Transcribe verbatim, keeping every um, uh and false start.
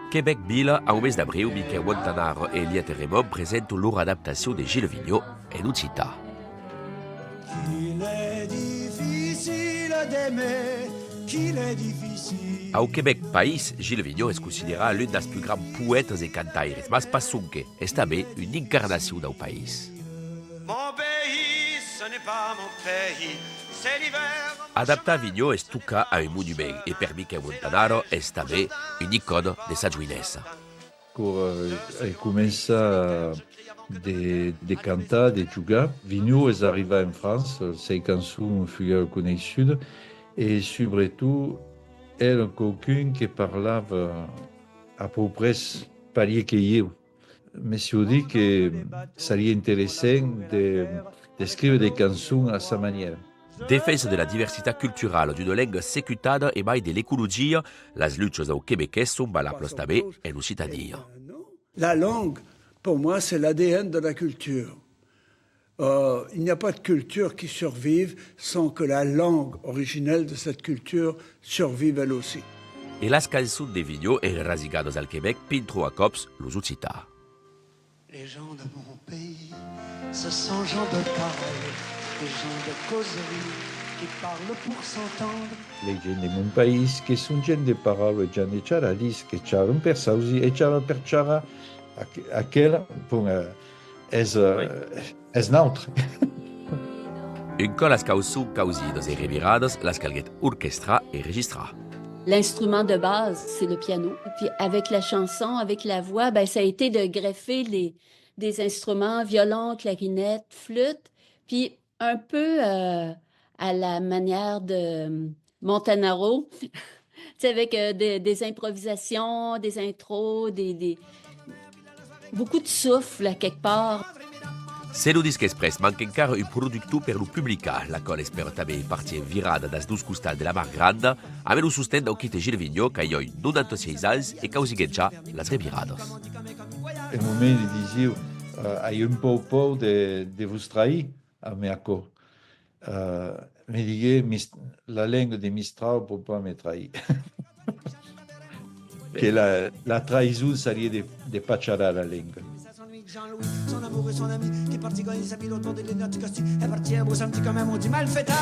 Quebec Vila, au mes d'abriu, Miquèu Montanaro e Liette Raymond presentan lor adaptacion de Gilles Vigneault en occitan. Qu'il est difficile d'aimer, qu'il est difficile. Au Quebec País, Gilles Vigneault es considerat l'un dels plus grands poètas e cantaires, mas pas sonque, es tanben una incarnacion dau país. Mon pays, ce n'est pas mon pays, c'est l'hiver. Adaptar Vigneault es tocar a un monument e per Miquèu Montanaro es tanben una icòna de sa joinessa. Quora, eh, ai començat de, de cantar, de jogar, Vigneault es arribat en França, sei cançons fuguèron coneissudas, e subretot èra quauqu'un que parlava a pauc près parier que ieu. Me siáu dit que sariá interessant de, d'escriure de cançons a sa manièra. Defensa de la diversitat culturala, d'una lenga secutada e mai de l'ecologia, las luchas dau Quebec son valablas tanben en Occitània. La langue, pour moi, c'est l'A D N de la culture. Euh, il n'y a pas de culture qui survive sans que la langue originelle de cette culture survive elle aussi. E las cançons de Vigneault enrasigadas al Quebec pintràn a còps los occitans. Les gens de mon pays, ce sont gens de parole, des gens de causerie qui parlent pour s'entendre. Les gens de mon país, que son gent de paraula, gent de charradís, que charran per s'ausir e charran per charrar. Aqu-, aquela, bon, eh, es, eh, es nautre. Un còp las cançons causidas e reviradas, las calguèt orquestrar e registrar. L'instrument de base, c'est le piano. Puis avec la chanson, avec la voix, ben, ça a été de greffer les, des instruments, violon, clarinette, flûte, puis un peu, euh, à la manière de, euh, Montanaro, tu sais, avec, euh, des, des improvisations, des intros, des, des, beaucoup de souffle, quelque part. Se lo disc es prèst, manca encara un productor per lo publicar. La còla espèra tanben partir en virada das dos costats de la Mar Granda, amb lo sosten dau quite Gilles Vigneault, qu'a uèi nonanta sièis ans e qu'ausiguèt ja las reviradas. Un moment li disiáu, eh, ai un pauc paur de, de vos trair, amb aquò. Eh, me diguèt, "Mis-, la lenga de Mistrau pòt pas me trair." Que la, la traïson sariá de, de pas charrar la lenga. Son amour et son ami qui partit gagner sa ville autour de l'Atlantique aussi est parti à Mozambique quand même, on dit malfaiteur.